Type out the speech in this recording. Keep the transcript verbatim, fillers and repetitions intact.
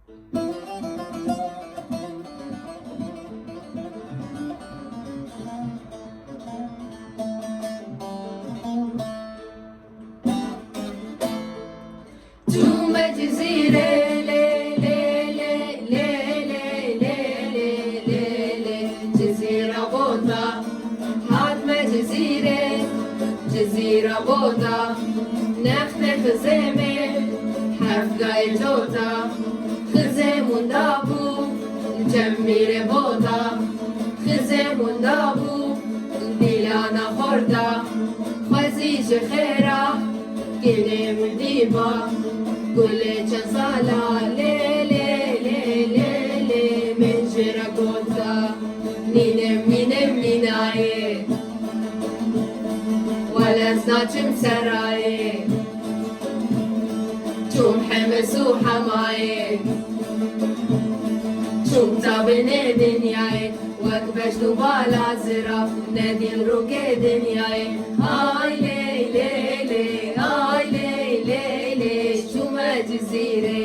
Çûme Cizîrê, lê, lê, lê, Cizîra bota. Hatme Cizîrê, Cizîra bota. Nextê xizêmê, heft gayê cota. Xizêm winda bû, cem mîrê bota. Xizêm winda bû, dîlana xorta. Xwezî ji xêra, Gilê min dîba, gulê çend sala, lê, lê, lê, lê, lê, min ji re gota. Nînim, nînim, nînayê, wele ez naçim serayê. Çûm hemis û hemayê, çûm ta binê dinyayê. Wek beşt û bala zirav, nedîn rûkê dinyayê. Ay ley ley ley, ay ley ley ley, çûme Cizîrê.